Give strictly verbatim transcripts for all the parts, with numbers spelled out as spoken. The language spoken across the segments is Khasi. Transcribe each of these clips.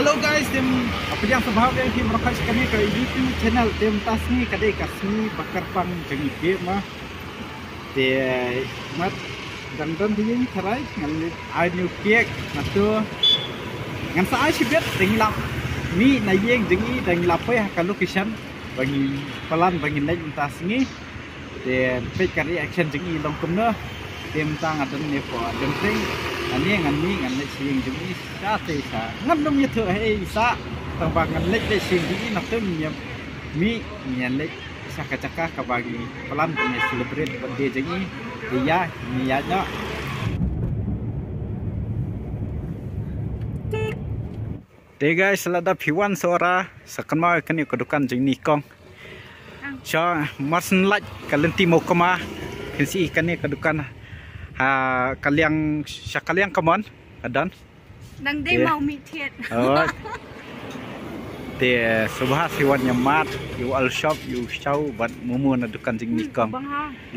Hello guys, te ym, pdiang sngewbha ïa phi baroh sha kane ka YouTube channel. Te mynta ka sngi ka dei ka sngi ba kyrpang jong i Biep ma. Te mat dang don hi ïing tharai ngan leit ai ïa u cake. Ngan sa ai shibit, dang ïa la mih na ïing jong i, dang ïa la poi ha ka location ba ngi plan ba ngin leit mynta ka sngi. Te peit ka reaction jong i long kumno. Te mynta nga don ne por dang teng. Ani ngan mih ngan leit sha ïing jong i. Sa te sa ngan ym ïathuh ha i sa. Tang ba ngan leit leit sha ïing jong i, nangta ngin ïa mih ngin ïa leit sha ka jaka kaba ngi plan ba ngin celebrate birthday jong i. Te ïa, ngin ïa noh. Te guys, lada phi wan Sohra, sa kynmaw ïa kane ka dukan jong i Kong. Sha marsien lait ka lynti Mawkma. Phin sa ïohi kane ka dukan ha ka liang, sha ka liang kamon ka don. Nang dei Mawmih thied. Oh. Te sngewbha phi wan ïa mad ïa u alshop, ïa u shaw bad momo na dukan jong i Kong.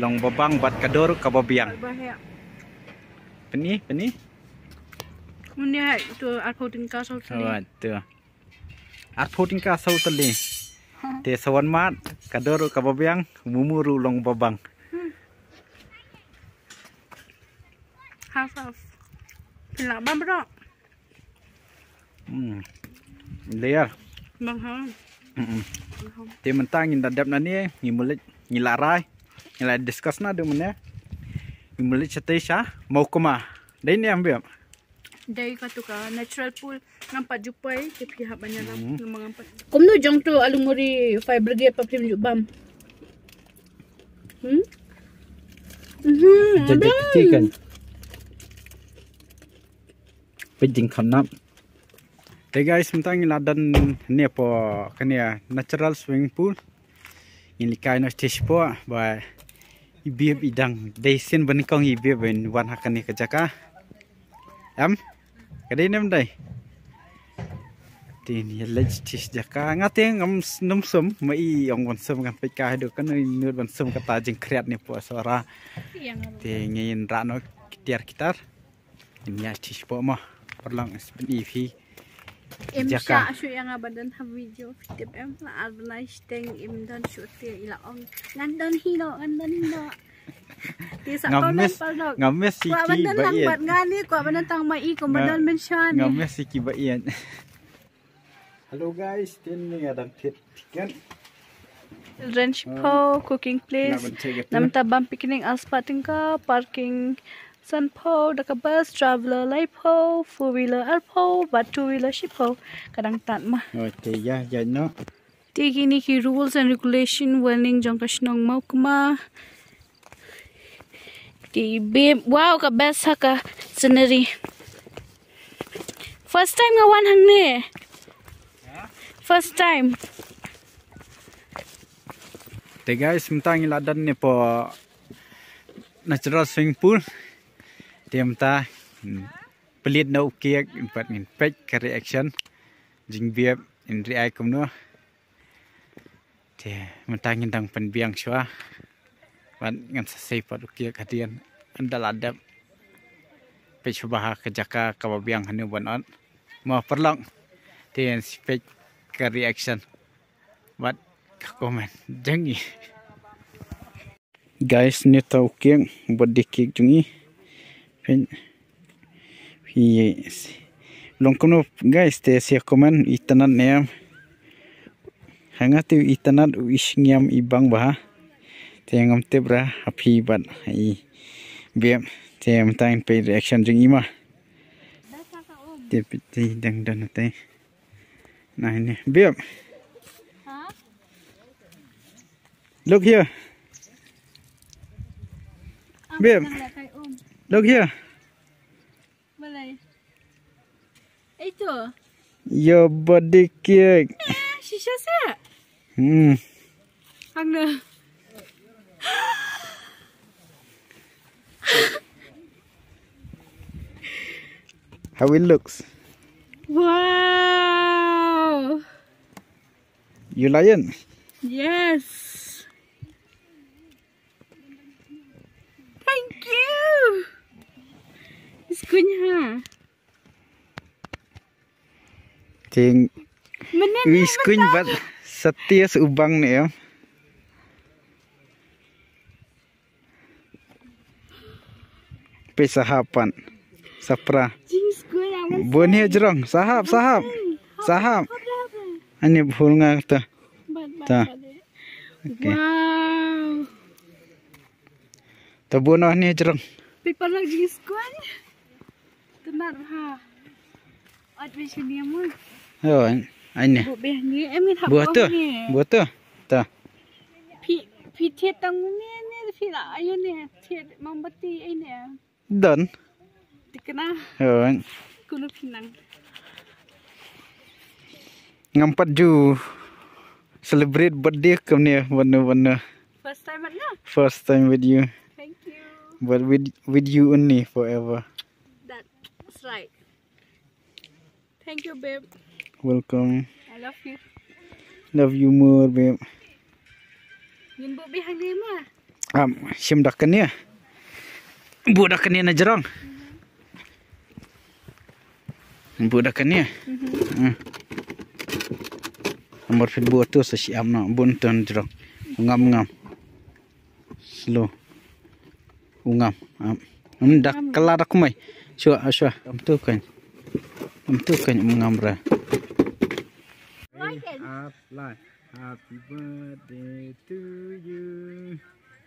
Long babang bad ka dur kaba biang. Peni, peni. Mynne hai tu arphew tyngka saw tylli. Oh, tu. Arphew tyngka saw tylli. Te sa wan mad ka dur kaba biang, momo ruh long babang. Half half. Pynlah bam bro. Hmm. Layer. Bang ha. Mm-mm. Te mynta ngin da dep na ne, ngi mlien, ngi la rai, ngi la discuss na de mynne. Ngi mlien shatei sha Mawkma. Dei ne em Biep? Dei katu ka natural pool. Ngam pat ju poi, te phi hap ban ïalam. Hmm. Ngam pat. Kumno jong tu alu muri fire brigade pa phim ju bam. Hmm? Mhm. Jadi peti kan. Pejing khanap. Te guys, mynta ngi la don ne po kane natural swimming pool. Ngi leit kai noh tish po ba i Biep i dang dei sien ba nyngkong i Biep ban wan ha kane ka jaka. Em? Ka dei ne ym dei? Te ngi leit tish jaka. Nga te ngam s-, nym sum, ma i ong wan sum kan peit ka haduh kan i nud wan sum kata jingkhriat ne po Sohra. Te ngin rah noh ki tiar ki tar. Ïa tish po mo. Paralok, spin i phi. Im jaka. Sha shu ïa nga ba don ha video. Tip em la ar bnai shteng im don shu te i la ong. Ngan don hi no, ngan don hi no. Ti sa ngam miss, ngam miss si ki ba ïa. Nga ni ko ba don tang ma i ko ba don mention. Ngam miss si ki ba ïa. Hello guys, tin ni nga dang thied tiket. Children shiphew, cooking place. Namta bam picnic ar spah tyngka, parking sanphew, da ka bus traveler laiphew, four wheeler arphew, bad two wheeler shiphew. Ka dang tad ma. Oh, te ïa, ïa no. Te kine ki rules and regulation warning jong ka shnong Mawkma. Te Biep, wow, ka best ha ka scenery. First time nga wan hangne. First time. Te guys, mynta ngi la don ne po natural swimming pool. Te mynta, hmm, plie noh u cake, in pat ngin peit ka reaction jong i Biep, in react kumno. Te mynta ngin dang pynbiang shuwa. Bad ngan sa sei pat u cake hadien. Ynda la dep. Peit shuwa ha ka jaka kaba biang hanu ban ot. Mo paralok. Te ngan sa peit ka reaction bad ka comment jong i. Guys, nita u cake, birthday cake jong i. Peit. Phi long kumno guys, te sa comment itynnad ne em. Ha nga te itynnad, u i shngiam i bang bha. Te ngam tip ra ha phi bad i Biep. Te mynta ngin peit reaction jong i ma. Te peit te dang don te. Na ini Biep. Look here. Biep. Look here. Balei? Itu. Your birthday cake. Eh, shisha sa? Hmm. Hangna. How it looks? Wow. You like it? Yes. Thank you. It's good, huh? Ting. Wi skuin bat satia subang ne em. Pe sahap pan. Sapra. Bun hi jrong. Sahap, sahap. Sahap. Ani bhul nga ta. Ta. Okay. Wow. Ta bun ani jrong. Pe parlok jing skuan. Tenat ha. At bi sini mo. Oh, ai ne. Bu beh ni, em ni hap. Buah tu. Buah tu. Ta. Phi, phi thied tang ni, ni phi la ayo ni, thied mombati ai ni. Don. Tikna. Oh. Kunu phi nang. Ngam pat ju celebrate birthday kumne banu banu. First time na? First time with you. Thank you. But with, with you only forever. That's right. Thank you, babe. Welcome. I love you. Love you more, babe. Ngin buh bih hangne ma. Am, shim dak kane. Buh dak kane na jrong. Buh dak kane. Mhm. Hmm. Amor fit buh tu sa shi am na bun ton jrong. Ngam ngam. Slow. U ngam. Am. Am dak kala dak kumai. Shwa, shwa. Am tu kan. Am tu kan um ngam ra. Happy birthday to you.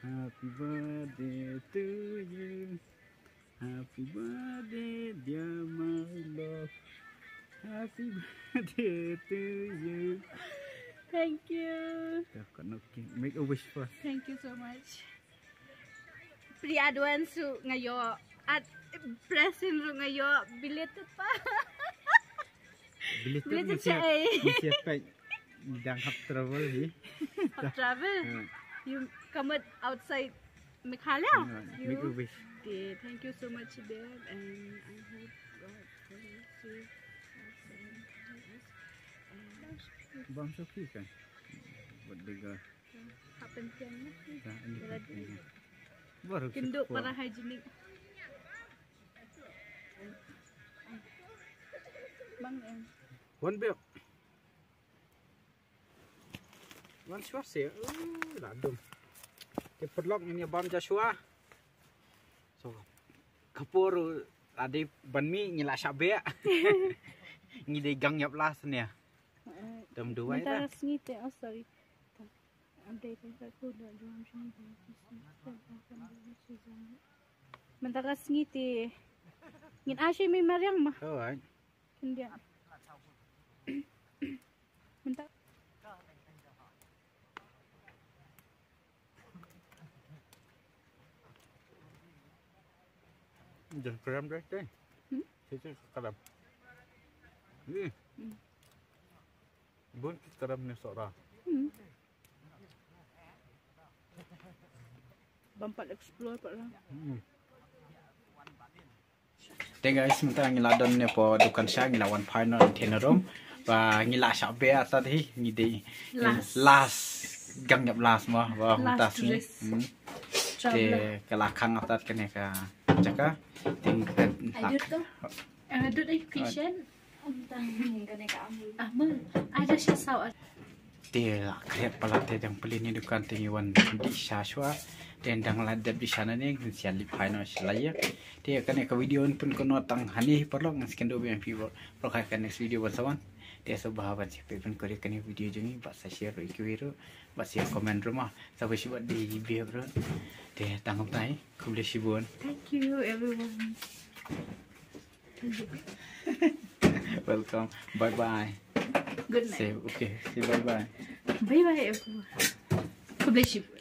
Happy birthday to you. Happy birthday, dear my love. Happy birthday to you. Thank you. Dah kena make a wish first. Thank you so much. Pre advance ruh nga ïoh. At present ruh nga ïoh. Belated pa. Belated. Belated mesti, mesti effect. Dang hap travel hi. Hap travel. Hmm. You come out outside Meghalaya. Hmm, you make a wish. Okay, thank you so much, babe, and I hope God bless you. Bam Shoki kan. Buat dega. Happen tiang ni. Dah, ini. Baru kenduk para hygienic. Bang em. Wan biok. Wan shuwa se. Uh, la dum. Te parlok ngi bam ja shuwa. So. Kapur ade ban mi ngi la shabek. Ngi dei gang ïap las ne. Dam duwai. Mynta ka sngi te, oh sorry. Mynta ka sngi te ngin ashi mi mariang ma. Alright. Kin dia. Mynta. Jan kram deh, deh. Hmm? Sisi kram. Ni. Hmm. Bun ki kram ni sora. Hmm. Bam pat explore pat lah. Hmm. Te guys, mynta ngi la don ne po dukan sha, ngi la wan phai noh te na room. Ba ngi la shabek atat hi, ngi dei last. Last. Gang ïap last mo, ba mynta sngi. Hmm. Te ka la khang atat kane ka jaka. Te ngi ka. Ai dut ko. Ai dut ai kitchen. Te la kret palat te jang peli ni dukan te ngi wan dih sha shuwa. Te dang la dep dih sha na ne ngin sian lip hai no sha la ïa. Te kane ka video yn pyn kono tang hani parlok ngan sken do biang pi bro. Bro ka next video ban sawan. Te so ba ban siap pyn kore kane video jong ngi ba sa share ro ikiwi ro ba sa comment ro ma. Sa ba shi ba di bi bro. Te tang tai. Khublei shibun. Thank you everyone. Welcome. Bye bye. Good night. Say, okay. Say bye bye. Bye bye everyone. Khublei shibun.